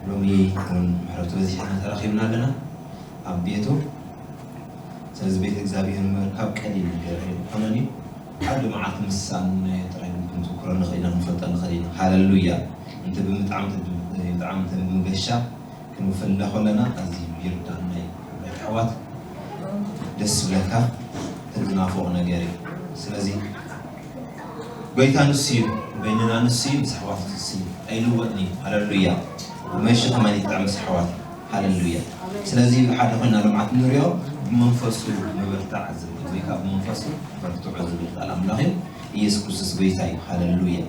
ሎሚ እውን ምሕረቱ በዚሕና ተራኺብና ኣለና ኣብ ቤቱ። ስለዚ ቤት እግዚኣብሔር ምርካብ ቀሊል ነገር ኣይኮነን እዩ። ሓደ መዓልቲ ምሳን ናይ ጥራይ ክንዝክሮ ንኽእል ኢና፣ ክንፈልጦ ንኽእል ኢና። ሃለሉያ። እንተ ብምጥዓም እንተ ብ-፣ ብጣዕሚ እንተ ብምገሻ ክንውፈላ ከለና ኣዝዩ ይርዳእና እዩ። ኣሕዋት ደስ ዝብለካ፣ እቲ ዝናፍቕ ነገር እዩ። ስለዚ ጎይታ ንሱ እዩ፣ በይንና ንሱ እዩ፣ ምስ ኣሕዋት ንሱ እዩ። ኣይልወጥን እዩ። ሃለሉያ። መሺ ከማን ይጥዕም ምስ ኣሕዋት። ሃለሉያ። ስለዚ ብሓደ ኮይና ልምዓት ንሪኦ፣ ብመንፈሱ ምብርታዕ ዝብል ወይ ከዓ ብመንፈሱ በርትዑ ዝብል ቃል ኣምላኽ እዩ። ኢየሱስ ክርስቶስ ጎይታ እዩ። ሃለሉያ።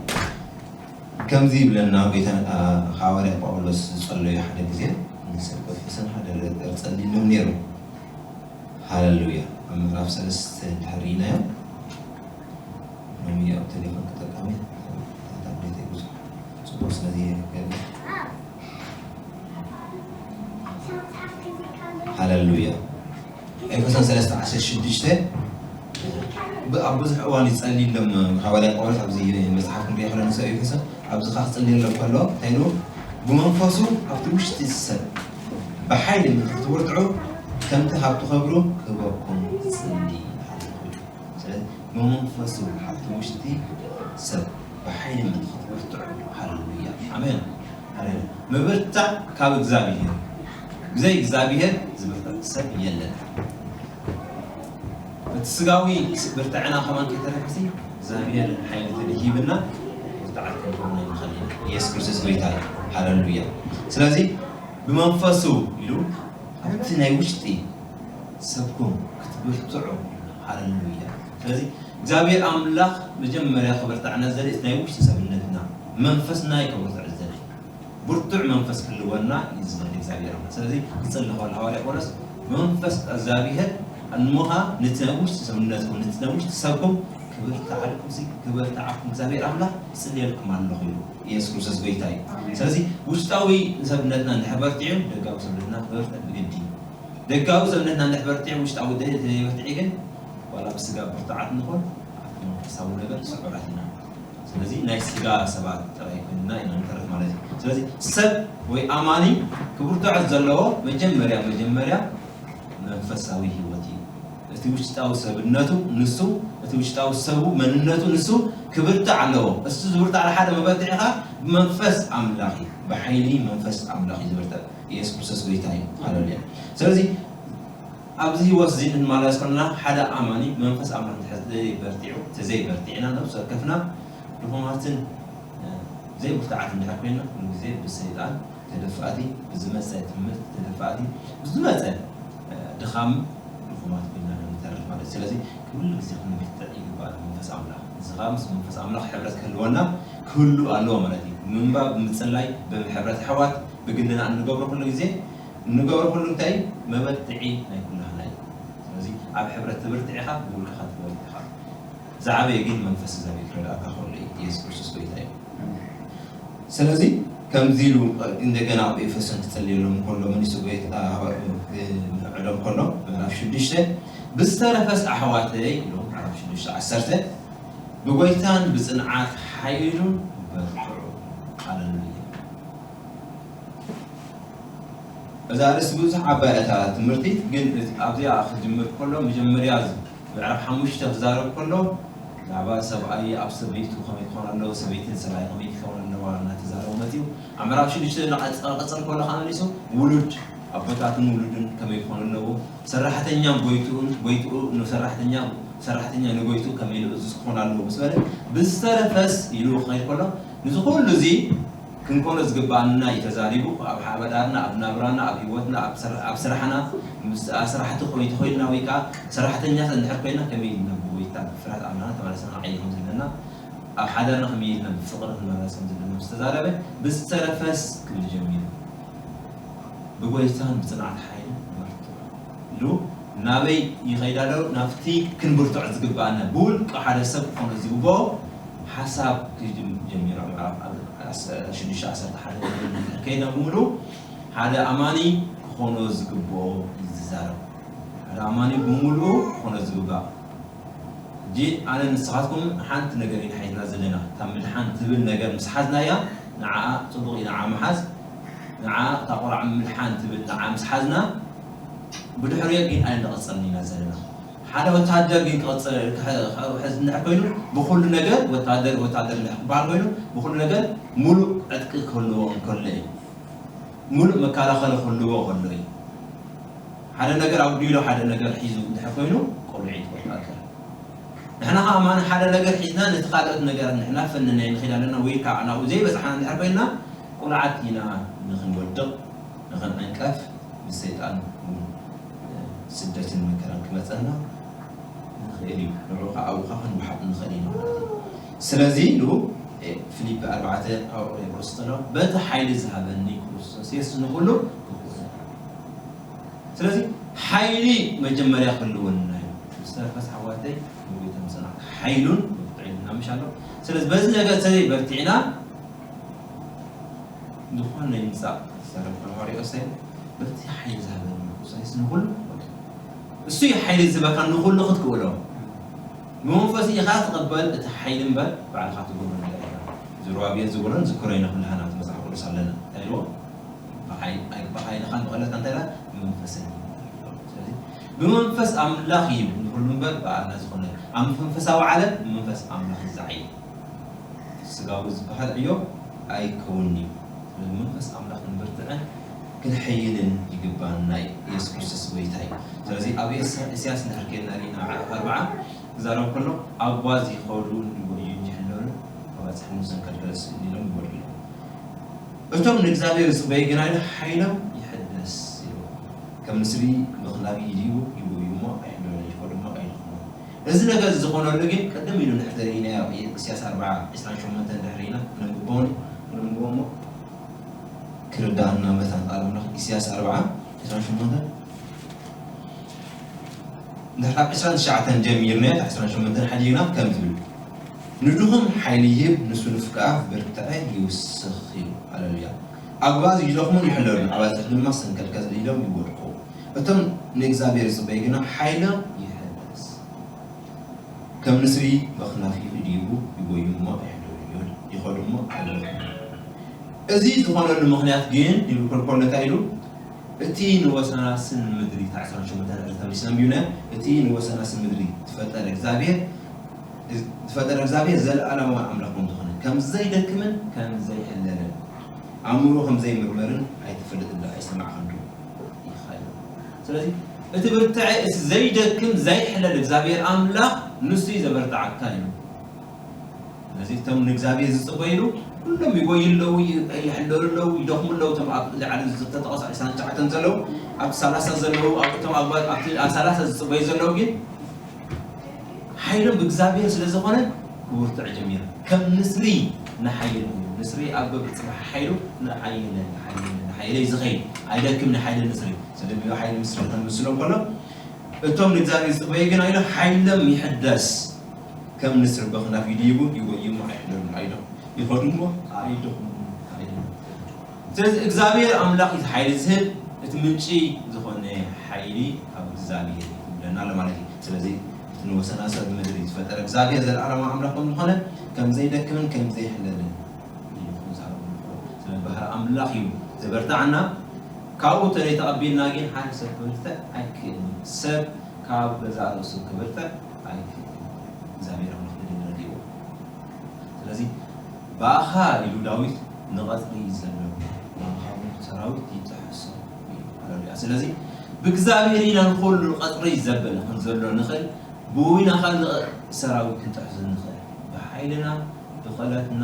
ከምዚ ይብለና ጎይታ፣ አ፣ ሃዋርያ ጳውሎስ ዝጸለዮ ሓደ ግዜ ንሰብ ኤፌሶን ሓደ ነገር ጸሊሎም ነይሩ። ሃለሉያ። ኣብ ምዕራፍ ሰለስተ እንድሕር ርኢናዮ፣ ሎሚ ኣብ ቴሌፎን ተጠቃሚ፣ ታብሌተይ ብዙሕ ጽቡቕ ስለ ዘይገብር። ሃለሉያ። ኤፌሶን ሰለስተ ዓሰርተ ሽዱሽተ ብ-፣ ኣብ ብዙሕ እዋን ይጸልይ ሎም ሃዋርያ ጳውሎስ ኣብዚ መጽሓፍ ክንሪኦ ከለና፣ ንሰብ ኤፌሶን ኣብዚ ኸዓ ክጽልየሎም ከሎ እንታይ ኢሉ? ብመንፈሱ ኣብቲ ውሽጢ ሰብ ብሓይሊ ምእንቲ ክትብርትዑ፣ ከምቲ ሃብቲ ኽብሩ ክህበኩም እጽሊ ኣለኹ። ስለዚ ብመንፈሱ ኣብቲ ውሽጢ ሰብ ብሓይሊ ምእንቲ ክትብርትዑ። ሃለሉያ። ኣሜን። ሃለሉያ። ምብርታዕ ካብ እግዚኣብሔር። ብዘይ እግዚኣብሔር ዝብርታዕ ሰብ የለን። እቲ ስጋዊ ብርትዕና ከማን ከይተረፈሲ እግዚኣብሔር ሓይሊ ተደሂብና ብርትዓት ክንከውን ኣይንኽእል ኢና። ኢየሱስ ክርስቶስ ጎይታ እዩ። ሃለሉያ። ስለዚ ብመንፈሱ ኢሉ ኣብቲ ናይ ውሽጢ ሰብኩም ክትብርትዑ። ሃለሉያ። ስለዚ እግዚኣብሔር ኣምላኽ መጀመርያ ክብርትዓና ዝደሊ እቲ ናይ ውሽጢ ሰብነትና፣ መንፈስና እዩ ክብርትዕ ዝደሊ። ብርቱዕ መንፈስ ክህልወና እዩ ዝደሊ እግዚኣብሔር ኣምላኽ። ስለዚ ክጽሊ ከሎ ሃዋርያ ጳውሎስ ብመንፈስ እግዚኣብሔር እንሞኻ ነቲ ናይ ውሽጢ ሰብነትኩም፣ ነቲ ናይ ውሽጢ ሰብኩም ክብርትዓልኩም ሲ፣ ክብርትዓኩም እግዚኣብሔር ኣምላኽ ይጽልየልኩም ኣለኹ ኢሉ። ኢየሱስ ክርስቶስ ጎይታ እዩ። ስለዚ ውሽጣዊ ሰብነትና እንድሕር በርቲዑ፣ ደጋዊ ሰብነትና ክበርትዕ ብግዲ እዩ። ደጋዊ ሰብነትና እንድሕር በርቲዑ፣ ውሽጣዊ ደ-፣ ዘይበርትዕ ግን ዋላ ብስጋ ብርቱዓት ንኾን፣ ኣብቲ መንፈሳዊ ነገር ስዑራት ኢና። ስለዚ ናይ ስጋ ሰባት ጥራይ ኮይንና ኢና ንተርፍ ማለት እዩ። ስለዚ ሰብ ወይ ኣማኒ ክብርትዖ ዘለዎ መጀመርያ፣ መጀመርያ መንፈሳዊ ህይወት እዩ። እቲ ውሽጣዊ ሰብነቱ ንሱ፣ እቲ ውሽጣዊ ሰቡ መንነቱ ንሱ ክብርትዕ ኣለዎ። እሱ ዝብርትዕ ሓደ መበርትዒ ኸዓ ብመንፈስ ኣምላኽ እዩ፣ ብሓይሊ መንፈስ ኣምላኽ እዩ ዝብርትዕ። ኢየሱስ ክርስቶስ ጎይታ እዩ። ሃሌሉያ። ስለዚ ኣብዚ ህይወት እዚ ክንመላለስ ከለና ሓደ ኣማኒ መንፈስ ኣምላኽ እንድሕር ዘይበርቲዑ፣ ተዘይበርቲዕና ነብሲ ወከፍና ድኹማትን፣ እ፣ ዘይብርቱዓት እንድሕር ኮይንና ኩሉ ግዜ ብሰይጣን ተደፋእቲ፣ ብዝመጸ ትምህርቲ ተደፋእቲ፣ ብዝመጸ፣ እ፣ ድኻም ድኹማት ኮይንና ንተርፍ ማለት እዩ። ስለዚ ኩሉ ግዜ ክንብርትዕ ይግባእ መንፈስ ኣምላኽ። እዚ ኸኣ ምስ መንፈስ ኣምላኽ ሕብረት ክህልወና ክህሉ ኣለዎ ማለት እዩ። ምንባብ፣ ምጽላይ፣ ብሕብረት ኣሕዋት፣ ብግልና እንገብሮ ኩሉ ግዜ እንገብሮ ኩሉ እንታይ እዩ? መበርትዒ ናይ ኩላህና እዩ። ስለዚ ኣብ ሕብረት ትብርትዕ ኢኻ፣ ብውልቅኻ ትበርትዕ ኢኻ። ዝዓበየ ግን መንፈስ እግዚኣብሔር ክረድኣካ ከሎ እዩ። ኢየሱስ ክርስቶስ ጎይታ እዩ። ስለዚ ከምዚ ኢሉ እንደገና ኣብ ኤፌሶን ክጸልየሎም ከሎ መሊሱ ጎይታ ምዕዶም ከሎ ምዕራፍ ሽዱሽተ ብዝተረፈስ ኣሕዋተይ ኢሉ ምዕራፍ ሽዱሽተ ዓሰርተ ብጎይታን ብጽንዓት ሓይሉን በርትዑ። ሃሌሉያ። እዛ ኣርእስቲ ብዙሕ ዓባይ እታ ትምህርቲ፣ ግን እዚ፣ ኣብዚኣ ክጅምር ከሎ መጀመርያ እዚ ምዕራፍ ሓሙሽተ ክዛረብ ከሎ ብዛዕባ ሰብኣይ ኣብ ሰበይቱ ከመይ ክኾን ኣለዎ፣ ሰበይቲ ንሰብኣይ ከመይ ክኸውን ኣለዋ እናተዛረበ መፂኡ። ኣብ ምዕራፍ ሽዱሽተ እናቐፀለ ክቕፅል ከሎ ከዓ መሊሱ ውሉድ ኣቦታትን ውሉድን ከመይ ክኾኑ ኣለዎ፣ ሰራሕተኛ ጎይትኡን፣ ጎይትኡ ንሰራሕተኛ፣ ሰራሕተኛ ንጎይትኡ ከመይ ኢሉ እዙዝ ክኾን ኣለዎ ምስ በለ፣ ብዝተረፈስ ኢሉ ክኸይድ ከሎ፣ ንዚ ኩሉ እዚ ክንኮኖ ዝግባኣና እዩ ተዛሪቡ። ኣብ ሓበዳርና፣ ኣብ ናብራና፣ ኣብ ህይወትና፣ ኣብ ስራ-፣ ኣብ ስራሕና፣ ምስ ኣስራሕቲ ኮይኑ ተኾይንና ወይ ከዓ ሰራሕተኛታት እንድሕር ኮይና ከመይ ኢልና ብጎይታ ብፍርሃት ኣምላኽና ተመላሲና ክንዓይን ከም ዘለና፣ ኣብ ሓዳርና ከመይ ኢልና ብፍቕሪ ክንመላለስ ከም ዘለና ምስ ተዛረበ፣ ብዝተረፈስ ክብል ጀሚሩ። ብጎይታን ብጽንዓት ሓይልን ንበርትዑ ኢሉ ናበይ ይኸይድ ኣሎ? ናብቲ ክንብርትዖ ዝግባኣና ብውልቂ ሓደ ሰብ ክኾኖ ዝግብኦ ሓሳብ ክጅም-፣ ጀሚሩ። ምዕራፍ ዓሰርተ ሽዱሽተ ዓሰርተ ሓደ ከይድና ብምሉኡ ሓደ ኣማኒ ክኾኖ ዝግብኦ እዩ ዝዛረብ። ሓደ ኣማኒ ብምሉኡ ክኾኖ ዝግባእ። ሕጂ ኣነ ንስኻትኩም ሓንቲ ነገር ኢና ሒዝና ዘለና። እታ ምድሓን ትብል ነገር ምስ ሓዝናያ ንዓኣ ጽቡቕ እዩ፣ ንዓኣ ምሓዝ። ንዓ እታ ቁራዕ ምልሓን ትብል ንዓ ምስ ሓዝና፣ ብድሕሪኦ ግን ኣይንቐጽልን ኢና ዘለና። ሓደ ወታደር ግን ክቐጽል ክሕዝ እንድሕር ኮይኑ፣ ብኹሉ ነገር ወታደር ወታደር እንድሕር ክበሃል ኮይኑ፣ ብኹሉ ነገር ሙሉእ ዕጥቂ ክህልዎ እንከሎ እዩ። ሙሉእ መከላኸሊ ክህልዎ ከሎ እዩ። ሓደ ነገር ኣጉዲሎ ሓደ ነገር ሒዙ እንድሕር ኮይኑ፣ ቆልዒት ወታደር። ንሕና ኸኣ ኣማን ሓደ ነገር ሒዝና ነቲ ካልኦት ነገር ንሕና ፈንናዮ ንኸይድ ኣለና ወይ ከዓ ናብኡ ዘይበጽሓና እንድሕር ኮይንና፣ ቁልዓት ኢና ንኽንወድቕ፣ ንኽንዕንቀፍ፣ ብሰይጣን እውን ስደትን መከራን ክመጸና ንኽእል እዩ። ንዑ ኸዓ ኣብኡ ኸዓ ክንወሓጥ ንኽእል ኢና ማለት እዩ። ስለዚ ኢሉ ፊልፒ ኣርባዕተ ኣብ ቁሪ ቁርስ ተሎ በቲ ሓይሊ ዝሃበኒ ክርስቶስ የሱ ንኹሉ ክኽእል። ስለዚ ሓይሊ መጀመርያ ክህልወና እዩ። ዝተረፈስ ሓዋተይ ንጎይታ ምሰና ሓይሉን ብርትዕና ምሽ ኣሎ። ስለዚ በዚ ነገር ተዘይ በርቲዕና ዝኾነ ይምጻእ ዝተረፈ ሪኦ ሰብ በቲ ሓይሊ ዝሃበኒ ክርስቶስ ንኹሉ ክኽእል። እሱ እዩ ሓይሊ ዝበካ ንኹሉ ክትክእሎ። ብመንፈስ ኢኻ ትቐበል እቲ ሓይሊ እምበር ባዕልኻ ትገብሮ ነገር የለን። ዝሩባቤል ዝብሎን ዝክሮ ኢና ኩላህና እቲ መጽሓፍ ቅዱስ ኣለና። እንታይ ኢልዎ? ብሓይ-፣ ኣይ-፣ ብሓይልኻን ብቐለልካን እንታይ ኢላ? ብመንፈስን። ስለዚ ብመንፈስ ኣምላኽ እዩ ንኹሉ እምበር ብኣና ዝኾነ። ኣብ መንፈሳዊ ዓለም ብመንፈስ ኣምላኽ እዩ ዝዓይ። ስጋዊ ዝበሃል ዕዮ ኣይከውን'ዩ። ስለዚ መንፈስ ኣምላኽ ክንብርትዕን ክንሕይልን ይግባና እዩ። ኢየሱስ ክርስቶስ ጎይታ እዩ። ስለዚ ኣብ ኢሳ-፣ ኢሳያስ እንድሕር ኬድና ርኢና ምዕራፍ ኣርብዓ ክዛረብ ከሎ፣ ኣብ ጓዝ ይኸዱ እንዲጎዩ እንጂ ይሕለሉ፣ መባጽሒ ንሰንከልከለስ እንዲሎም ይወድሉ። እቶም ንእግዚኣብሔር ዝጽበዩ ግና ኢሉ ሓይሎም ይሕደስ ኢሉ። ከም ንስሪ ብኽናፊ ይድይቡ ይጎዩ እሞ ኣይሕለሉን፣ ይኸዱ እሞ ኣይደኽሙን። እዚ ነገር እዚ ዝኾነሉ ግን ቅድም ኢሉ እንድሕር ተርእይናዮ ኢሳያስ ኣርብዓ ዕስራን ሸሞንተን እንድሕር ርኢና ክነንብቦ፣ ክነንብቦ እሞ ክርዳእና መታን ቃል ኣምላኽ ኢሳያስ ኣርብዓ ዕስራን ሸሞንተን እንድሕር ካብ ዕስራን ትሽዓተን ጀሚርና ካብ ዕስራን ሸሞንተን ሓዲግና ከም ትብል ንድኹም ሓይሊ ይህብ ንስኑፍ ከኣ ብርትዐ ይውስኽ እዩ። ሃሌሉያ። ኣጉባዝ ይደኽሙን ይሕለሉን ኣባጽሕ ድማ ሰንከልከል ኢሎም ይወድቁ። እቶም ንእግዚኣብሔር ዝጽበዩ ግና ሓይሎም ይሕደስ። ከም ንስሪ በኽናፊ ይድይቡ ይጎዩ እሞ ኣይሕለሉን፣ ይኸዱ እሞ ኣይደኽሙን። እዚ ዝኾነሉ ምኽንያት ግን ይብል ኮልኮል እንታይ ኢሉ? እቲ ንወሰናስን ምድሪ ዕስራን ሸሞንተን ዕለት ተመሊስና ኣንቢብና፣ እቲ ንወሰናስን ምድሪ ዝፈጠረ እግዚኣብሔር፣ ዝፈጠረ እግዚኣብሔር ዘለኣለማዊ ኣምላኽ ከም ዝኾነ፣ ከም ዘይደክምን ከም ዘይሕለልን፣ ኣእምሮ ከም ዘይምርመርን ኣይትፈልጥን ዶ ኣይሰማዕካን ዶ? ኢኻ ኢሉ። ስለዚ እቲ ብርትዐ እቲ ዘይደክም ዘይሕለል እግዚኣብሔር ኣምላኽ ንሱ እዩ ዘበርትዓካ ኢሉ። ስለዚ እቶም ንእግዚኣብሔር ዝጽበይሉ ኩሎም ይጎዩ ኣለዉ፣ ይ-፣ ይሕለሉ ኣለዉ፣ ይደኽሙ ኣለዉ። እቶም ኣብ ላዕሊ ዝተጠቐሱ ዕስራን ትሽዓተን ዘለዉ፣ ኣብቲ ሰላሳ ዘለዉ፣ ኣብ እቶም ኣብ፣ ኣብቲ ኣብ ሰላሳ ዝጽበዩ ዘለዉ ግን ሓይሎም ብእግዚኣብሔር ስለ ዝኾነ ክብርትዑ ጀሚሩ። ከም ንስሪ ንሓይል እዩ። ንስሪ ኣብ ገብሪ ጽባሕ ሓይሉ ንሓይለ፣ ንሓይለ፣ ንሓይለ እዩ ዝኸይድ። ኣይደክም ንሓይለ ንስሪ። ስለዚ ብሓይሊ ንስሪ ከንምስሎ እንከሎ፣ እቶም ንእግዚኣብሔር ዝጽበዩ ግን ኢሉ ሓይሎም ይሕደስ። ከም ንስሪ በኽናፍ ይድይቡ፣ ይጎዩ እሞ ኣይሕለሉን፣ ኣይደኽሙ፣ ይኸዱ እሞ ኣይደኽሙን፣ ኣይሕለሉን። ስለዚ እግዚኣብሔር ኣምላኽ እዩ ሓይሊ ዝህብ፣ እቲ ምንጪ ዝኾነ ሓይሊ ካብ እግዚኣብሔር እዩ ይብለና ኣሎ ማለት እዩ። ስለዚ እቲ ንወሰናሰን ምድሪ ዝፈጠረ እግዚኣብሔር ዘለኣለማዊ ኣምላኽ ከም ዝኾነ፣ ከም ዘይደክምን ከም ዘይሕለልን እዩ ክዛረብ ዝኽእል። ስለዚ ባህሪ ኣምላኽ እዩ ዘበርትዓና። ካብኡ እንተዘይተቐቢልና ግን ሓደ ሰብ ክበርትዕ ኣይክእልን። ሰብ ካብ ገዛእ ርእሱ ክበርትዕ ኣይክእልን። እግዚኣብሔር ኣምላኽ ግን ይረድእዎ። ስለዚ ብኣኻ ኢሉ ዳዊት ንቐጽሪ ዘሎ፣ ብኣኻ እውን ሰራዊት ይጥሕሶ እዩ። ሃሌሉያ። ስለዚ ብእግዚኣብሔር ኢና ንኹሉ ቀጽሪ ዘበለ ክንዘሎ ንኽእል፣ ብውይና ካልእ ሰራዊት ክንጥሕሶ ንኽእል። ብሓይልና ብኽእለትና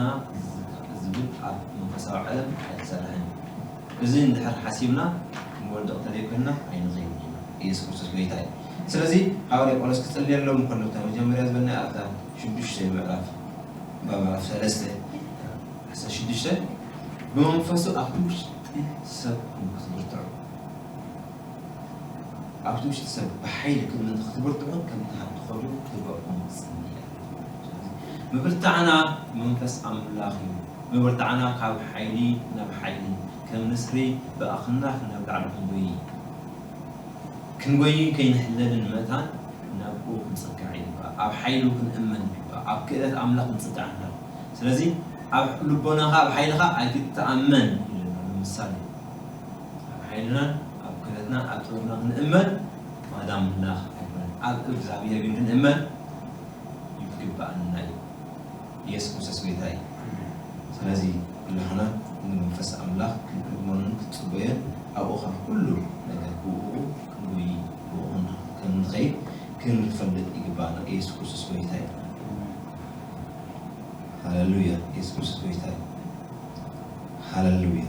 ዝብል ኣብ መንፈሳዊ ዓለም ኣይተሰርሐን። እዚ እንድሕር ሓሲብና ንወድቕ ተዘይኮይንና ኣይንኸይድን ኢና። ኢየሱስ ክርስቶስ ጎይታ እዩ። ስለዚ ሃዋርያ ጳውሎስ ክጽልየሎም እንከሎ፣ እታ መጀመርያ ዝበልናያ ኣብታ ሽዱሽተ ምዕራፍ፣ ምዕራፍ ሰለስተ፣ ዓሰርተ ሽዱሽተ፣ ብመንፈሱ ኣብቲ ውሽጢ ሰብ ክትብርትዑ፣ ኣብቲ ውሽጢ ሰብ ብሓይሊ ክእመን ክትብርትዑ ከምቲ ሃብቲ ኸብዱ ክህበኩም እጽሊ እየ። ምብርታዕና መንፈስ ኣምላኽ እዩ። ምብርታዕና ካብ ሓይሊ ናብ ሓይሊ፣ ከም ንስሪ ብኣኽናፍ ናብ ላዕሊ ክንጎዪ፣ ክንጎይን ከይንሕለልን መታን ናብኡ ክንጽጋዕ ይግባእ። ኣብ ሓይሉ ክንእመን ይግባእ። ኣብ ክእለት ኣምላኽ ክንጽጋዕ ኣለና። ስለዚ ኣብ ልቦናኻ፣ ኣብ ሓይልኻ ኣይትተኣመን ኢሉና ብምሳሌ። ዓይንናን ኣብ ክእለትናን ኣብ ጥበብና ክንእመን ማዳ ኣምላኽ ኣይኮነን። ኣብ እግዚኣብሔር ግን ክንእመን ይግባኣና እዩ። ኢየሱስ ክርስቶስ ጎይታ እዩ። ስለዚ ኩላህና ንመንፈስ ኣምላኽ ክንእመኖን ክንጽበዮን ኣብኡ ኸዓ ኩሉ ነገር ብኡ ክንጎይ ብኡ ከም ንኸይድ ክንፈልጥ ይግባኣና። ኢየሱስ ክርስቶስ ጎይታ እዩ። ሃሌሉያ። ኢየሱስ ክርስቶስ ጎይታ እዩ። ሃሌሉያ።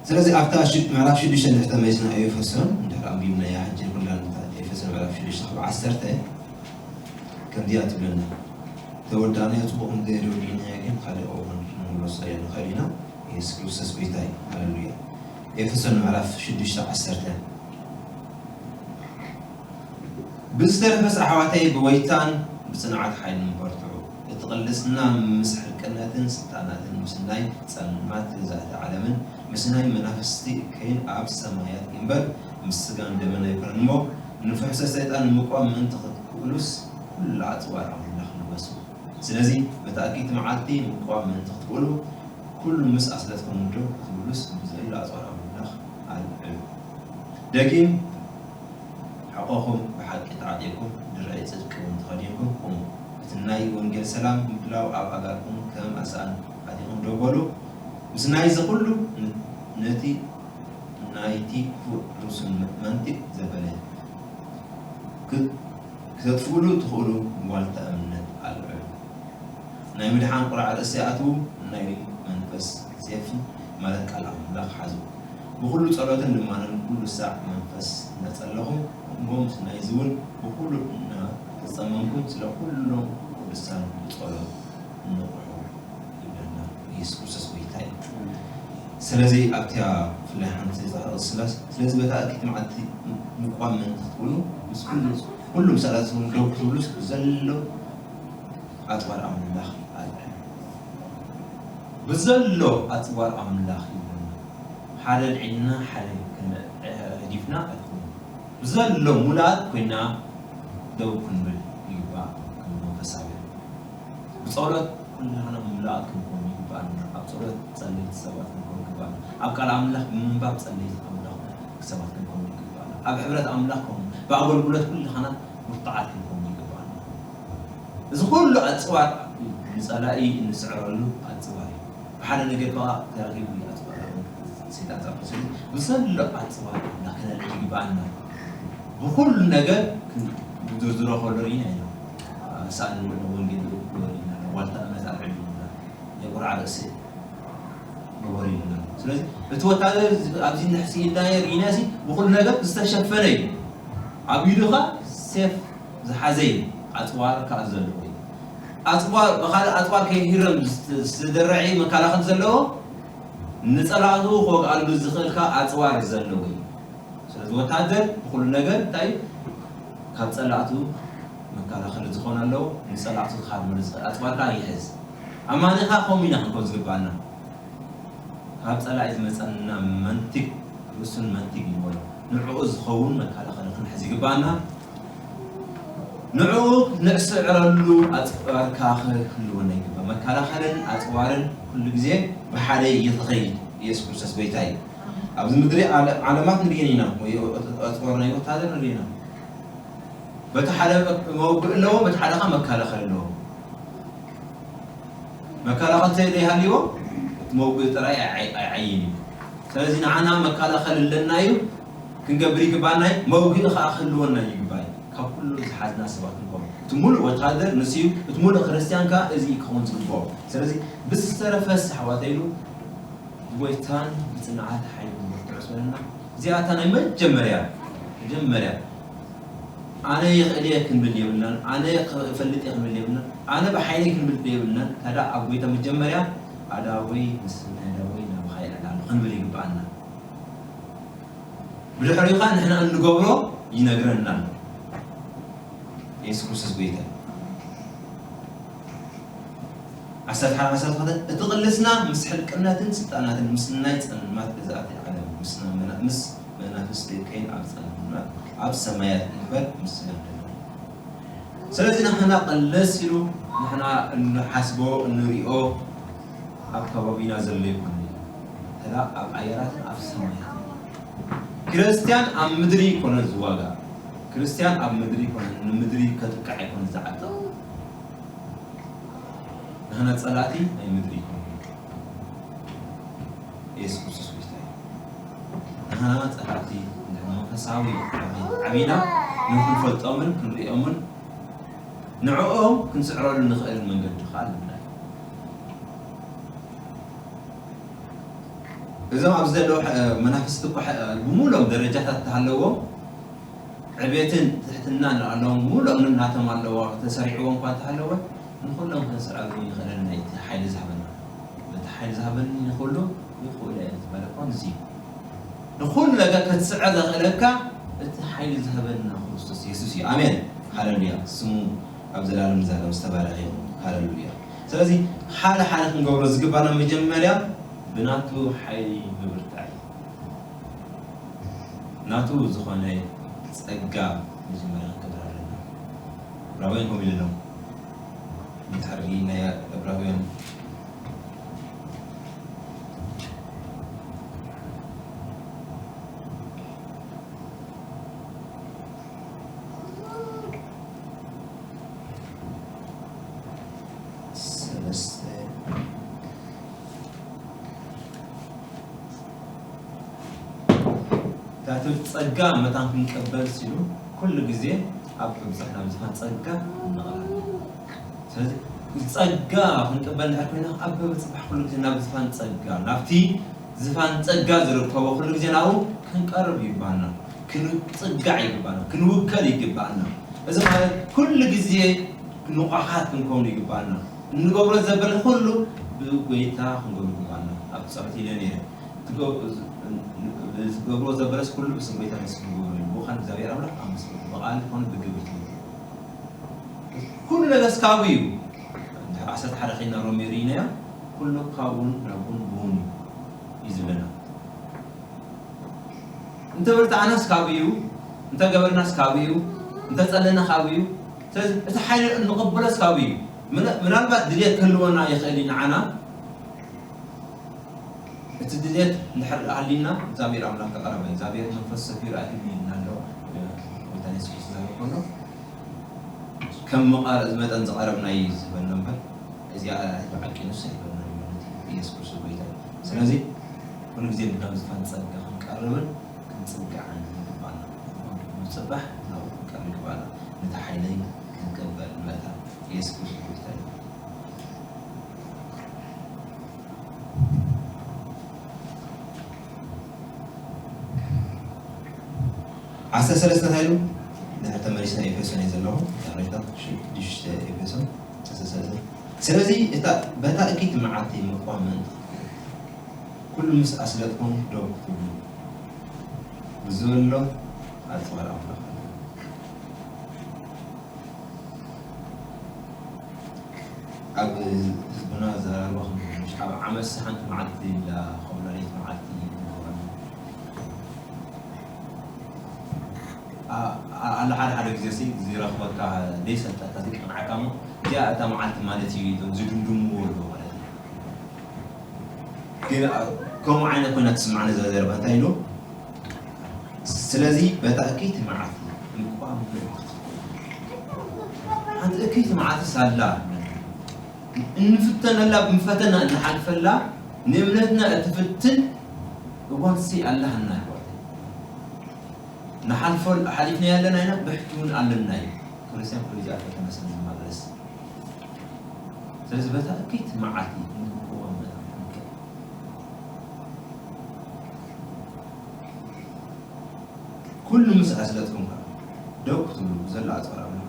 ስለዚ ኣብታ ምዕራፍ ሽዱሽተ ንሕተ መይስና ኤፌሶን እንድሕር ኣንቢብናያ ሕጂ ኩላን ኤፌሶን ምዕራፍ ሽዱሽተ ካብ ዓሰርተ ከምዚኣ ትብለና። ተወዳእናዮ ጽቡቕ እንተዘይተወዲእናዮ ግን ካልእ እዋን ክንምለሶ ንኽእል ኢና። ኢየሱስ ክርስቶስ ጎይታ እዩ። ሃሌሉያ። ኤፌሶን ምዕራፍ ሽዱሽተ ዓሰርተ ብዝተረፈስ ኣሕዋተይ ብጎይታን ብጽንዓት ሓይልን በርትዑ። እቲ ቅልስና ምስ ሕርቅነትን ስልጣናትን ምስ ናይ ጸልማት ገዛእቲ ዓለምን ምስ ናይ መናፍስቲ እከይን ኣብ ሰማያት እምበር ምስ ስጋን ደምን ኣይኮነን እሞ ንፍሕሶ ሰይጣን ንምቋም ምእንቲ ክትክእሉስ ኩሉ ኣጽዋር ኣምላኽ ልበሱ። ስለዚ በታ እኪይቲ መዓልቲ ምቋም ምእንቲ ክትክእሉ ኩሉ ምስ ኣስለጥኩም ዶ ክትብሉስ ብዘሎ ኣጽዋር ኣምላኽ ኣልዕሉ። ደጊም ሕቖኹም ብሓቂ ተዓጢቕኩም፣ ድርዒ ጽድቂ እውን ተኸዲንኩም ቁሙ። እቲ ናይ ወንጌል ሰላም ምድላው ኣብ ኣእጋርኩም ከም ኣሳእን ኣቲኹም ደው በሉ። ምስ ናይዚ ኹሉ ን-፣ ነቲ ናይቲ ክፉእ ርእሱን መንቲግ ዘበለ ክ-፣ ክተጥፍእሉ ትኽእሉ ዋልታ እምነት ኣልዕሉ። ናይ ምድሓን ቁራዕ ርእሲ ኣትዉ፣ ናይ መንፈስ ሴፍ ማለት ቃል ኣምላኽ ሓዙ። ብኹሉ ጸሎትን ልማንን ኩሉ ሳዕ መንፈስ እናጸለኹም፣ እሞ ምስ ናይዚ እውን ብኹሉ እናተጸመምኩም ስለ ኩሎም ቅዱሳን ብጸሎት ንቕሑ ይብለና። ኢየሱስ ክርስቶስ ጎይታ እዩ። ስለዚ ኣብቲያ ብፍላይ ሓንቲ ዝጠቕስ ስላስ-፣ ስለዚ በታ እኪት መዓልቲ ምቋም ምእንቲ ክትብሉ ምስ ኩሉ፣ ኩሉ ምሳላትኩም ደው ክትብሉስ ዘሎ ኣጽዋር ኣምላኽ ኣልዕሉ። ብዘሎ ኣጽዋር ኣምላኽ ይብለና። ሓደ ኣልዒልና ሓደ ከነ-፣ ገዲፍና ኣይኮነን። ብዘሎ ሙላት ኮይና ደው ክንብል ይግባእ። ከም መንፈሳውያን ብጸሎት ኩላህና ሙሉኣት ክንከውን ይግባኣና። ኣብ ጸሎት ጸለይቲ ሰባት ክንከውን ይግባኣና። ኣብ ቃል ኣምላኽ ብምንባብ ጸለይቲ ኣምላኽ ሰባት ክንከውን ይግባኣና። ኣብ ሕብረት ኣምላኽ ከምኡ፣ ብኣገልግሎት ኩላህና ብርቱዓት ክንከውን ይግባኣና። እዚ ኩሉ ኣጽዋር ንጸላኢ እንስዕረሉ ኣጽዋር እዩ። ብሓደ ነገር ከኣ ተረኺቡ እዩ ኣጽዋር ሰይጣን ዝኣፈሰሉ። ብዘሎ ኣጽዋር ኣምላኽ ክነልዕል ይግባኣና። ብኹሉ ነገር ክን-፣ ክድርድሮ ከሎ ርኢና ኢና። ሳእኒ ወንጌል ግበሩ ኢልና፣ ዋልታ እምነት ኣልዕሉ ኢልና፣ ናይ ቁርዓ ርእሲ ግበሩ ኢልና። ስለዚ እቲ ወታደር ኣብዚ ንሕሲ ኢልናዮ ርኢናሲ ብኹሉ ነገር ዝተሸፈነ እዩ። ኣብ ኢዱ ኸኣ ሴፍ ዝሓዘ እዩ። ኣጽዋር ከኣ ዘለዎ እዩ። ኣጽዋር፣ ብኻልእ ኣጽዋር ከይሂረም ዝት-፣ ዝደረዐ መከላኸሊ ዘለዎ፣ ንጸላእቱ ክወግኣሉ ዝኽእል ከኣ ኣጽዋር ዘለዎ እዩ። ስለዚ ወታደር ብኹሉ ነገር እንታይ እዩ? ካብ ጸላእቱ መከላኸሊ ዝኾን ኣለዎ፣ ንጸላእቱ ክሃርመሉ ዝኽእል ኣጽዋር ከኣ ይሕዝ። ኣማኒ ከኣ ከምኡ ኢና ክንከውን ዝግባኣና። ካብ ጸላኢ ዝመጸና መንቲግ ርእሱን መንቲግ ይበሎ። ንዕኡ ዝኸውን መከላኸሊ ክንሕዝ ይግባኣና። ንዕኡ ንዕስዕረሉ ኣጽዋር ከኣ ክህልወና ይግባእ። መከላኸልን ኣጽዋርን ኩሉ ግዜ ብሓደ እዩ ዝኸይድ። ኢየሱስ ክርስቶስ ጎይታ እዩ። ኣብዚ ምድሪ ዓለ-፣ ዓለማት ንርእየን ኢና፣ ወይ ኣጽዋር ናይ ወታደር ንርእየና። በቲ ሓደ መውግእ ኣለዎ፣ በቲ ሓደ ከኣ መከላኸሊ ኣለዎ። መከላኸሊ ዘይሃልይዎ እቲ መውግእ ጥራይ ኣይ-፣ ኣይ-፣ ኣይዓይን እዩ። ስለዚ ንዓና መከላኸሊ ኣለና እዩ፣ ክንገብር ይግባና እዩ፣ መውግእ ከኣ ክህልወና ይግባእ እዩ። ካብ ኩሉ ዝሓዝና ሰባት ንኮን። እቲ ሙሉእ ወታደር ንሱ እዩ፣ እቲ ሙሉእ ክርስትያን ከኣ እዚ እዩ ክኸውን ዝግብኦ። ስለዚ ብዝተረፈስ ኣሕዋተይ ኢሉ ብጎይታን ብጽንዓት ሓይልን ብርትዑ ዝበለና። እዚኣ እታ ናይ መጀመርያ፣ መጀመርያ ኣነ ይኽእል እየ ክንብል የብልናን፣ ኣነ ክፈልጥ እየ ክንብል የብልናን፣ ኣነ ብሓይለይ ክንብል የብልናን። ታዲያ ኣብ ጎይታ መጀመርያ ኣዳወይ፣ ምስናይ ኣዳወይ ናባኻ ይዕላ ኣሎ ክንብል ይግብኣና። ብድሕሪኡ ኸኣ ንሕና እንገብሮ ይነግረና ኣሎ። የሱስ ክርስቶስ ጎይታ። ዓሰርተ ሓደ ዓሰርተ ክልተ፣ እቲ ቅልስና ምስ ሕልቅነትን ስልጣናትን ምስ ናይ ጸልማት ገዛእቲ ዓለም ምስ ናይ መና-፣ ምስ መናፍስቲ እከይን ኣብ ጸልማት ኣብ ሰማያት እምበር ምስ ስጋ ደምን። ስለዚ ንሕና ቅልስ ኢሉ ንሕና እንሓስቦ እንሪኦ ኣብ ከባቢና ዘሎ ይኮነ። ተላ ኣብ ኣየራትን ኣብ ሰማያትን። ክርስትያን ኣብ ምድሪ ይኮነ ዝዋጋ። ክርስትያን ኣብ ምድሪ ይኮነ፣ ንምድሪ ከጥቅዕ ኣይኮነ ዝዓጥቕ። ንሕና ጸላእቲ ናይ ምድሪ ይኮነ። ኢየሱስ ክርስቶስ ጎይታ እዩ። ንሕና ጸላእቲ፣ ንሕና መንፈሳዊ ዓቢ-፣ ዓቢና ንክንፈልጦምን ክንሪኦምን ንዕኦም ክንስዕረሉ ንኽእል መንገዲ ከኣ ኣለና። እዞም ኣብዚ ዘለዉ ሐ-፣ መናፍስቲ እኮ ሐ-፣ ብምሉኦም ደረጃታት እንተሃለዎም፣ ዕቤትን ትሕትናን ኣለዎም፣ ብምሉኦም ናቶም ኣለዎ፣ ተሰሪዕዎም እኳ እንተሃለወ፣ ንኹሎም ክንስዕረሉ ንኽእል ናይ እቲ ሓይሊ ዝሃበና። በቲ ሓይሊ ዝሃበኒ ንኹሉ ይኽእሎ እየ ዝበለ እኮ እዚ እዩ። ንኹሉ ነገር ክትስዕር ዘኽእለካ እቲ ሓይሊ ዝሃበና ክርስቶስ የሱስ እዩ። ኣሜን። ሃለሉያ። ስሙ ኣብ ዘላለም ዘላለም ዝተባረኸ ይኹን። ሃለሉያ። ስለዚ ሓደ ሓደ ክንገብሮ ዝግባና መጀመርያ ብናቱ ሓይሊ ምብርታዕ እዩ። ናቱ ዝኾነ ጸጋ መጀመርያ ክንገብር ኣለና። ዕብራውያን ከምኡ ኢሉ ኣሎ። እንድሕር ናይ ዕብራውያን ሰለስተ ታቱ ጸጋ መታን ክንቀበል ሲሉ ኩሉ ግዜ ኣብ ብብጻሕ ናብ ዝፋን ጸጋ እንቐርብ። ስለዚ ጸጋ ክንቀበል እንድሕር ኮይና ኣብ ብብጽሕ ኩሉ ግዜ ናብ ዝፋን ጸጋ፣ ናብቲ ዝፋን ጸጋ ዝርከቦ ኩሉ ግዜ ናብኡ ክንቀርብ ይግባና፣ ክንጽጋዕ ይግባና፣ ክንውከል ይግባና። እዚ ማለት ኩሉ ግዜ ንቑሓት ክንከውን ይግባና። እንገብሮ ዘበለ ኩሉ ብጎይታ ክንገብሮ ይግባና። ኣብ ጸሎት ኢለ ነይረ። ትገ-፣ ዝገብሮ ዘበለስ ኩሉ ብስም ጎይታ የሱስ ንገብሮ እዩ። ብኡኻን እግዚኣብሔር ኣምላኽ ኣብ መስቀሉ ብቓል ኮነ ብግብር ትምህርቲ። ኩሉ ነገር ስካቡ እዩ። እንድሕር ዓሰርተ ሓደ ኸይና ሮሜ ርኢናያ፣ ኩሉ ካብኡን ናብኡን ብኡን እዩ፣ እዩ ዝብለና። እንተ በልተዓናስ ካብኡ እዩ፣ እንተ ገበርናስ ካብኡ እዩ፣ እንተ ጸለና ካብኡ እዩ። ስለዚ እቲ ሓይሊ እንቕበሎስ ካብኡ እዩ። ምና-፣ ምናልባት ድልየት ክህልወና ይኽእል እዩ ንዓና። እቲ ድልየት እንድሕር ሃሊና እግዚኣብሔር ኣምላኽ ተቐረበ። እግዚኣብሔር መንፈስ ሰፊሩ ኣትዩኒ ኢልና ኣሎ። ጎይታ የሱስ ክርስቶስ ዝዛረብ ከሎ ከም መቓር-፣ መጠን ዝቐረብና እዩ ዝህበና እምበር፣ እዚኣ ብዓቂኑስ ኣይበልናን እዩ ማለት እዩ። ኢየሱስ ክርስቶስ ጎይታ እዩ። ስለዚ ኩሉ ግዜ ናብ ዝፋን ጸጋ ክንቀርብን ክንጽጋዕን ይግባና። ንጽባሕ ናብኡ ክንቀርብ ይግባና። ነቲ ሓይለይ ክንቅበል መታን ኢየሱስ ክርስቶስ ጎይታ እዩ። ዓሰርተ ሰለስተ እንታይ ኢሉ? ድሕር ተመሊስና ኤፌሶን እዩ ዘለኹ። ይቕሬታ፣ ሽዱሽተ ኤፌሶን ዓሰርተ ሰለስተ። ስለዚ እታ፣ በታ እኪት መዓልቲ ምቋም ምእንቲ ኩሉ ምስ ኣስለጥኩም ደው ክትብሉ ብዝብሎ ኣጽዋር ኣምላኽ። ኣብ ህዝብና ዘራርባ ክንብል፣ ኣብ ዓመትሲ ሓንቲ መዓልቲ ኢላ ከምኡ ለይቲ መዓልቲ ንገብረሉ። ኣ-፣ ኣ-፣ ኣላ ሓደ ሓደ ግዜ ሲ ዝረኽበካ ዘይሰልጠካ ዘይቀንዓካ እሞ እዚኣ እታ መዓልቲ ማለት እዩ ኢሎም ዝድምድምዎ ኣለዉ ማለት እዩ። ግን፣ ኣ-፣ ከምኡ ዓይነት ኮይና ትስማዕኒ እዛ ዘረባ እንታይ ኢሉ? ስለዚ በታ እኪት መዓልቲ ምቋም ምእንቲ ሓንቲ እኪት መዓልቲ ሳላ እንፍተነላ፣ ብንፈተና እንሓልፈላ፣ ንእምነትና እትፍትን እዋንሲ ኣላህና ኣሕዋተይ። ንሓልፎ፣ ሓሊፍና ያለና ኢና፣ ብሕቲ እውን ኣለና እዩ። ክርስቲያን ኩሉ ጊዜ ኣብ ፈተና ስለ ዝመላለስ። ስለዚ በታ እኪት መዓልቲ ንክንቅወም መጠን ክንክእል። ኩሉ ምስ ኣስለጥኩም ከኣ ደው ክትብሉ ብዘሎ ኣጽዋር ኣምላኽ።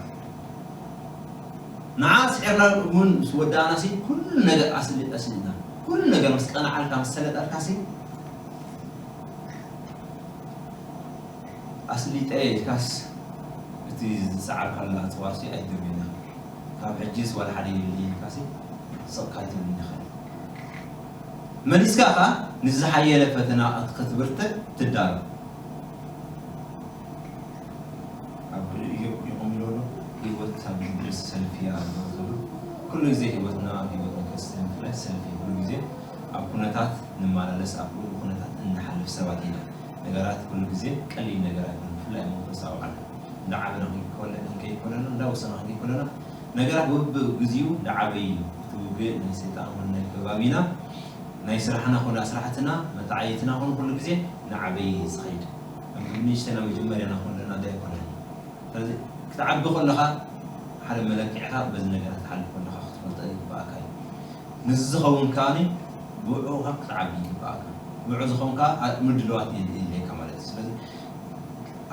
ንዓ ስዒርና እውን ምስ ወዳእናሲ ኩሉ ነገር ኣስሊ-፣ ኣስሊጥና። ኩሉ ነገር ምስ ቀንዓልካ፣ ምስ ሰለጠልካሲ ኣስሊጠ ኢልካስ እቲ ዝጸዓርካሉ ኣጽዋርሲ ኣይትደግምን ኢኻ። ካብ ሕጂስ ዋላ ሓደ የብለይን ኢልካሲ ስቕ ኣይትብልን ኢኻ። መሊስካ ኸኣ ንዝሓየለ ፈተና ክትብርትዕ ትዳሎ። ኣብ ኢዮብ ይቖም ኢሉ ኣሎ፣ ህይወት ኣብ ምድሪ ሰልፊ እያ ኣሎ ዝብሉ። ኩሉ ግዜ ህይወትና፣ ህይወት ክርስትያን ብፍላይ ሰልፊ፣ ኩሉ ግዜ ኣብ ኩነታት ንመላለስ፣ ኣብ ኩሉ ኩነታት እንሓልፍ ሰባት ኢና። ነገራት ኩሉ ግዜ ቀሊል ነገር ኣይኮነን፣ ብፍላይ ኣብ መንፈሳዊ ዓለም። እንዳዓበና ክንከይድ ከለና፣ እንዳወሰና ክንከይድ ከለና፣ ነገራት በብግዜኡ እንዳዓበዩ እዩ። እቲ ውግእ ናይ ሰይጣን ኾነ ናይ ከባቢና፣ ናይ ስራሕና ኾነ ኣስራሕትና፣ መተዓየትና ኾነ ኩሉ ግዜ እናዓበየ እዩ ዝኸይድ። ንእሽተና መጀመርያና ከለና እንታይ ኣይኮነን። ስለዚ ክትዓቢ ከለኻ ሓደ መለክዕኻ በዚ ነገራት ትሓልፍ ከለኻ ክትፈልጦ ይግባእካ እዩ። ንዚ ዝኸውን ከኣኒ ብዕኡ ክትዓቢ ይግባእካ። ብዕኡ ዝኸውን ከኣ ምድልዋት የድልየካ ማለት እዩ። ስለዚ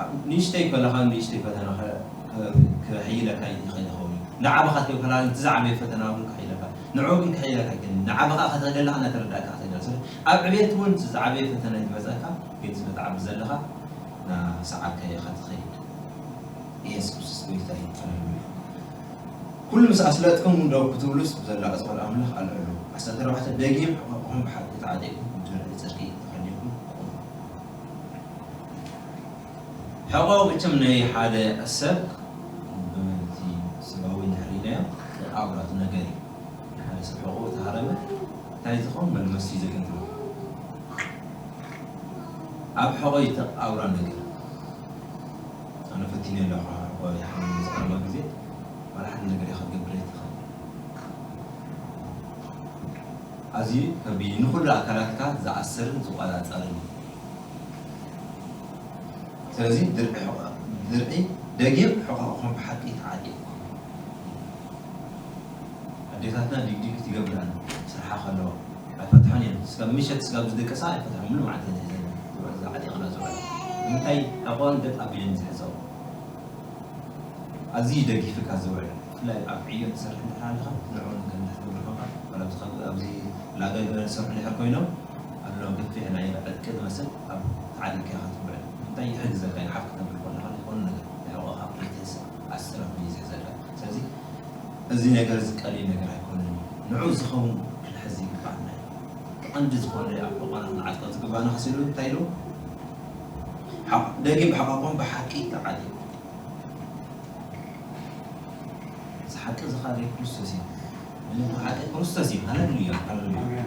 ኣብ ንእሽተይ ከለኻ ንእሽተይ ፈተና ከ-፣ ከ-፣ ከሕይለካ ይኽእል ይኸውን እዩ። ንዓኻ ከይኮነ እቲ ዝዓበየ ፈተና እውን ከሕይለካ። ንዕኡ ግን ከሕይለካ ኣይክእልን። ንዓኻ ከተደላ እናተረዳእካ ክትደላ። ስለዚ ኣብ ዕቤት እውን እቲ ዝዓበየ ፈተና ይመጸካ፣ ግን ስለ ትዓቢ ዘለኻ ናሰዓብካዮ ኢኻ ትኸይድ። ኢየሱስ ክርስቶስ ጎይታ እዩ። ሃሌሉያ። ኩሉ ምስ ኣስለጥኩም እንዶ ክትብሉስ ብዘላ ጸወል ኣምላኽ ኣልዕሉ። ዓሰርተ ኣርባዕተ ደጊም ሕቖኹም ብሓቂ ተዓጢቕኩም፣ ብድርዒ ጽድቂ ተኸዲንኩም ቁሙ። ሕቖ መቸም ናይ ሓደ ሰብ፣ በቲ ስጋዊ እንድሕር ኢልናዮ፣ ኣውራት ነገር እዩ። ሓደ ሰብ ሕቖ ተሃረመ፣ እንታይ ዝኸውን መልመሲ ዘገንዝቦ። ኣብ ሕቖ ይተኣውራ ነገር። ኣነ ፈቲነ ኣለኹ፣ ሕቖ ይሓምም ዝቐረበ ግዜ፣ ዋላ ሓደ ነገር ኢኻ ክትገብር ኣይትኽእል። ኣዝዩ ከቢድ፣ ንኹሉ ኣካላትካ ዝኣስርን ዝቆጻጸርን እዩ። ስለዚ ድርዒ ሕቖ-፣ ድርዒ ደጊም ሕቖኹም ብሓቂ ተዓጢቕኩም። ኣዴታትና ዲግዲግ ትገብረን ስርሓ ከለዋ ኣይፈትሖን እየን። ስጋብ ምሸት ስጋብ ዝድቅሳ ኣይፈትሖን። ሙሉ መዓልቲ እየን ሒዘን ዝውዕላ፣ ዓጢቕና ዝውዕላ። ንምንታይ? ሕቖን ገጥ ኣቢለን ዝሕዘኦ። ኣዝዩ ደጊፍካ ዝውዕል። ብፍላይ ኣብ ዕዮ ትሰርሕ እንድሕር ኣለኻ፣ ንዕኡ ነገር እንድሕር ትገብር ኮንካ፣ ዋላ ኣብዚ ካብ-፣ ኣብዚ ላገ ገለ ዝሰርሑ እንድሕር ኮይኖም፣ ኣሎ ገፊሕ ናይ ዕጥቂ ዝመስል ኣብ ተዓጢቕካ ኢኻ ትውዕል። እንታይ ይሕግዘካ? ንሓፍ ክትነብር ከለኻ ዝኾነ ነገር ናይ ሕቖኻ ፕሬተስ ኣስራት እዩ ዝሕዘካ። ስለዚ እዚ ነገር እዚ ቀሊል ነገር ኣይኮነን እዩ። ንዑ ዝኸውን ክንሕዝ ይግባኣና እዩ። እቲ ቀንዲ ዝኾነ ኣብ ሕቖና ክንዓጥቆ ዝግባና ከሲሉ እንታይ ኢሉ? ሓቕ-፣ ደጊም ብሕቆኹም ብሓቂ ተዓጢቑ። እዚ ሓቂ እዚ ኻኣ ናይ ክርስቶስ እዩ። እዚ ሓቂ ክርስቶስ እዩ። ሃሌሉያ፣ ሃሌሉያ።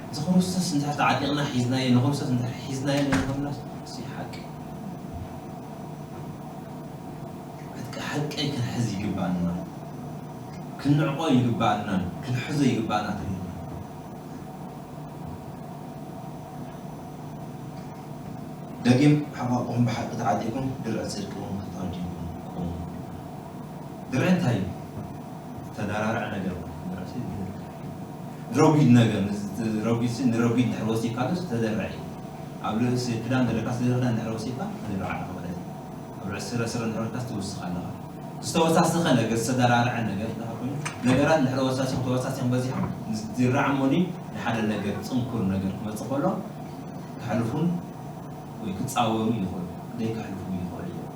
እዚ ክርስቶስ እንድሕር ተዓጢቕና ሒዝናዮ፣ ንክርስቶስ እንድሕር ሒዝናዮ ንኾንናስ፣ እዚ ሓቂ። ሓቂ፣ ሓቂ ክንሕዝ ይግባኣና። ክንዕቆ ይግባኣና። ክንሕዞ ይግባኣና ተሪርና። ደጊም ሕቆኹም ብሓቂ ተዓጢቕኩም፣ ድርዒ ጽድቂ እውን ተኸዲንኩም ቁሙ። ድርዒ እንታይ እዩ? ዝተደራረዐ ነገር ማለት ነው። ድርዒ ረጒድ ነገር፣ ንዚ-፣ ረጒድ ሲ-፣ ንረጒድ እንድሕር ወሲድካሉ ዝተደርዐ እዩ። ኣብ ርእሲ ክዳን ዘለካ ስለ ክዳን እንድሕር ወሲድካ፣ ተደርዓ ኣለኻ ማለት እዩ። ኣብ ርእሲ ስረ፣ ስረ እንድሕር ወሲድካ ትውስኽ ኣለኻ። ዝተወሳሰኸ ነገር፣ ዝተደራረዐ ነገር እንድሕር ኮይኑ፣ ነገራት እንድሕር ወሳሲኹም፣ ተወሳሲኹም በዚሖም፣ ዝድራዕ እሞኒ ንሓደ ነገር፣ ጽንኩር ነገር ክመጽእ ከሎ፣ ከሕልፉን ወይ ክጻወሩ ይኽእሉ፣ ዘይከሕልፉ ይኽእሉ እዮም።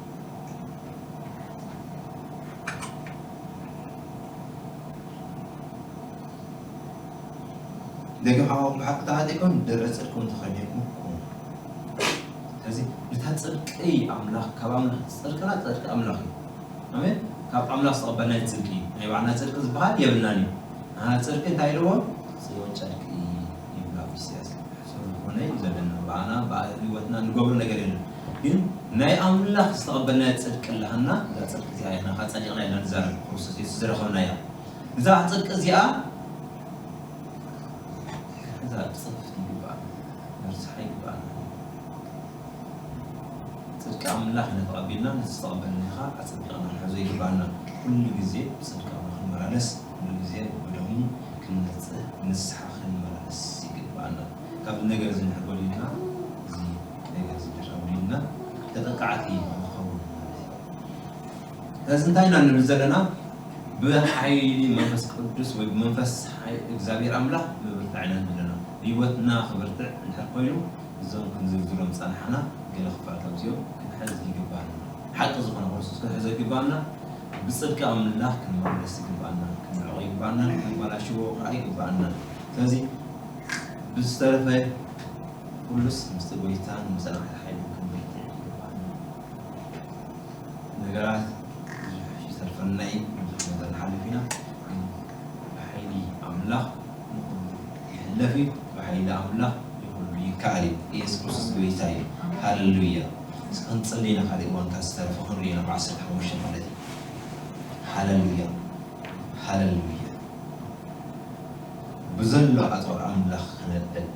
ደጊም ሕቆኹም ብሓቂ ተዓጢቕኩም፣ ድርዒ ጽድቂ እውን ተኸዲንኩም ቁሙ። ስለዚ፣ ነታ ጽድቂ ኣምላኽ፣ ካብ ኣምላኽ፣ ጽድቅና ጽድቂ ኣምላኽ እዩ። ኣሜን። ካብ ኣምላኽ ዝተቐበልናዮ ጽድቂ እዩ። ናይ ባዕልና ጽድቂ ዝበሃል የብልናን እዩ። ንሕና ጽድቂ እንታይ ኢልዎ? ጽዮን ጨርቂ ይብላ ኣብ ኢሳያስ። ሕሱር ዝኾነ እዩ ዘለና። ብኣና፣ ብህይወትና ንገብሮ ነገር የለን። ግን ናይ ኣምላኽ ዝተቐበልናዮ ጽድቂ ኣለሃና፣ እዛ ጽድቂ እዚኣ ኢና፣ ካብ ጸዲቕና ኢልና ንዛረብ፣ ክርስቶስ የሱስ ዝረኸብናያ። እዛ ጽድቂ እዚኣ እዛ ጽፍቲ ይግባእ፣ መርሳሕ ይግባእ። ጽድቂ ኣምላኽ ኢና ተቐቢልና፣ ነቲ ዝተቐበልናዮ ኸኣ ኣጸቢቕና ክንሕዞ ይግባኣና። ኩሉ ግዜ ብጽድቂ ኣምላኽ ክንመላለስ፣ ኩሉ ግዜ ብደሙ ክንነጽህ፣ ንስሓ ክንመላለስ ይግባኣና። ካብ ነገር እዚ እንድሕር ጎዲልና፣ እዚ ነገር እዚ እንድሕር ጎዲልና፣ ተጠቃዕቲ ንኸውን ማለት እዩ። ስለዚ እንታይ ኢና ንብል ዘለና? ብሓይሊ መንፈስ ቅዱስ ወይ ብመንፈስ ሓይ-፣ እግዚኣብሔር ኣምላኽ ምብርታዕ ኢና ንብል ዘለና። ህይወትና ክብርትዕ እንድሕር ኮይኑ፣ እዞም ክንዝርዝሮም ዝጸናሕና ገለ ክፋል ካብዚኦም ክንሕዝ ይግባና። ሓቂ ዝኾነ ክርስቶስ ክንሕዞ ይግባና። ብጽድቂ ኣምላኽ ክንመላለስ ይግባና። ክንዕቆ ይግባና። ክንበላሽዎ ከኣ ይግባና። ስለዚ ብዝተረፈ ኩሉስ ምስቲ ጎይታን መጸናዕቲ ሓይሉን ክንበርትዕ ይግባና። ነገራት ብዙሕ ይተርፈና እዩ፣ ብዙሕ ነገር ንሓልፍ ኢና፣ ግን ብሓይሊ ኣምላኽ ንኹሉ ለፊ ብሓይሊ ኣምላኽ ይኹሉ ይከኣል እዩ። ኢየሱስ ክርስቶስ ጎይታ እዩ። ሃሌሉያ። ክንጽሊ ኢና፣ ካልእ እዋን ካብ ዝተረፈ ክንርኢ ኢና፣ ብ ዓሰርተ ሓሙሽተ ማለት እዩ። ሃሌሉያ፣ ሃሌሉያ። ብዘሎ ኣጽዋር ኣምላኽ ክነብል